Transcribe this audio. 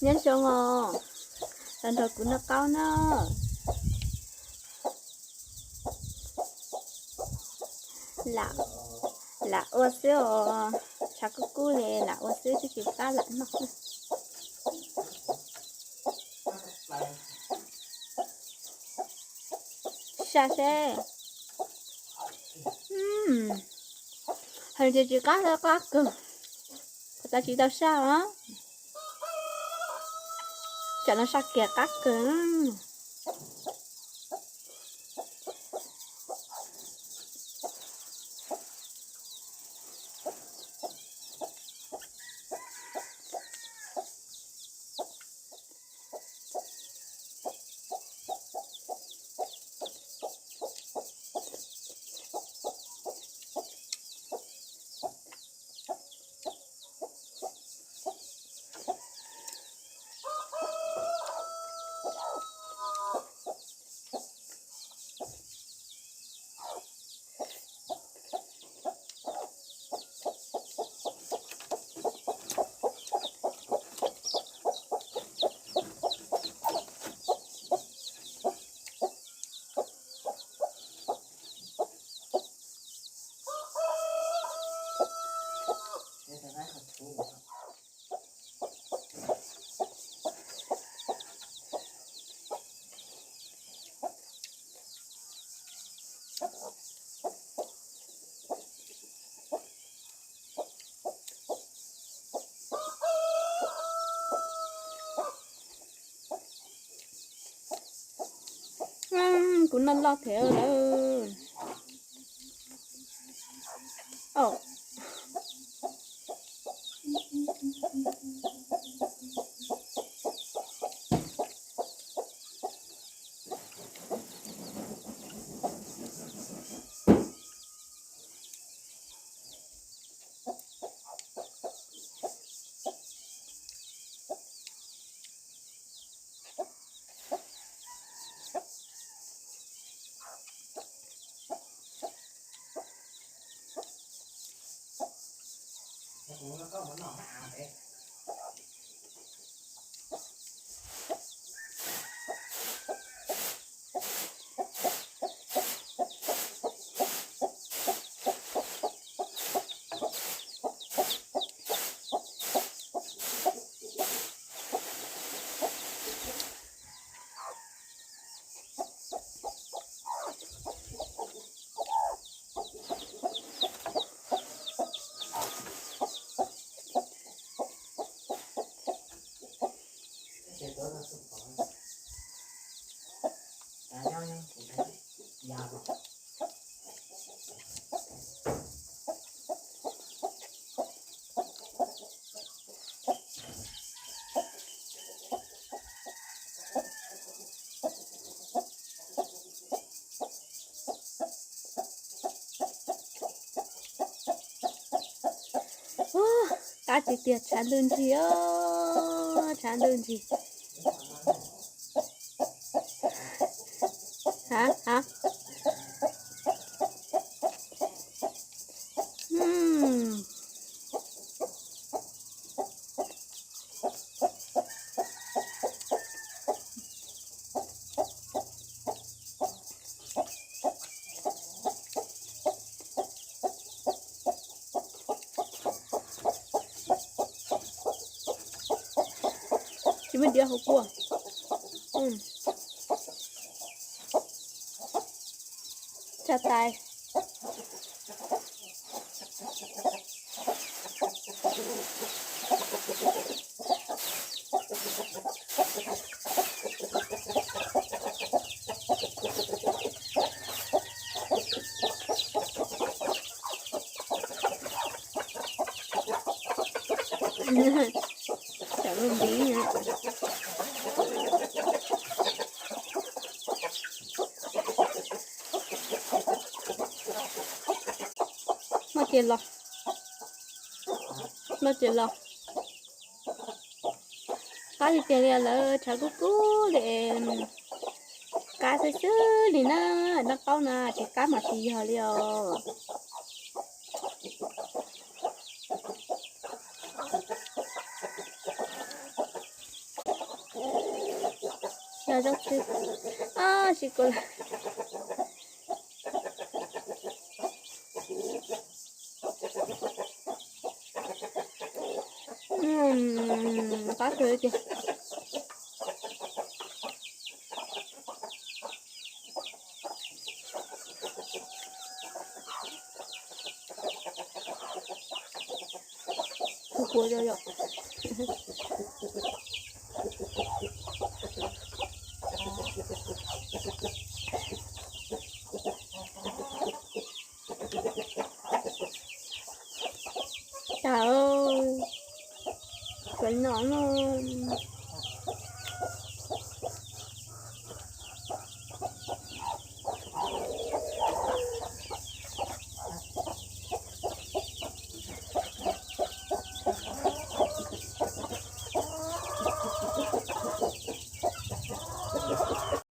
Nyob zoo os, los nrog kuv noj qaub na. Lam ua xwb os, tshav kub kub li lam ua xwb twb tsis pab lam noj. Saj seb. Hais tias tsis qab, qab kawg. Tsis tau saj os. Tsam no saj kiag qab kawg. Kuv noj loj thiab lawm. Qab tiag tiag, tshav ntuj ntsig os, tshav ntuj ntsig. Tsis muaj diav hauv kua. Tsa tais. Cov lub ntiv na. Noj ces los, noj ces los. Qab tiag tiag li lawm, tshav kub kub li. Qab xwb xwb li na, noj qaub na tsis qab mas tsis yog li os. Zaub txhwb. Tsis kua lawm. Qab kawg tiag. Kua yom. Cas, kawg no no.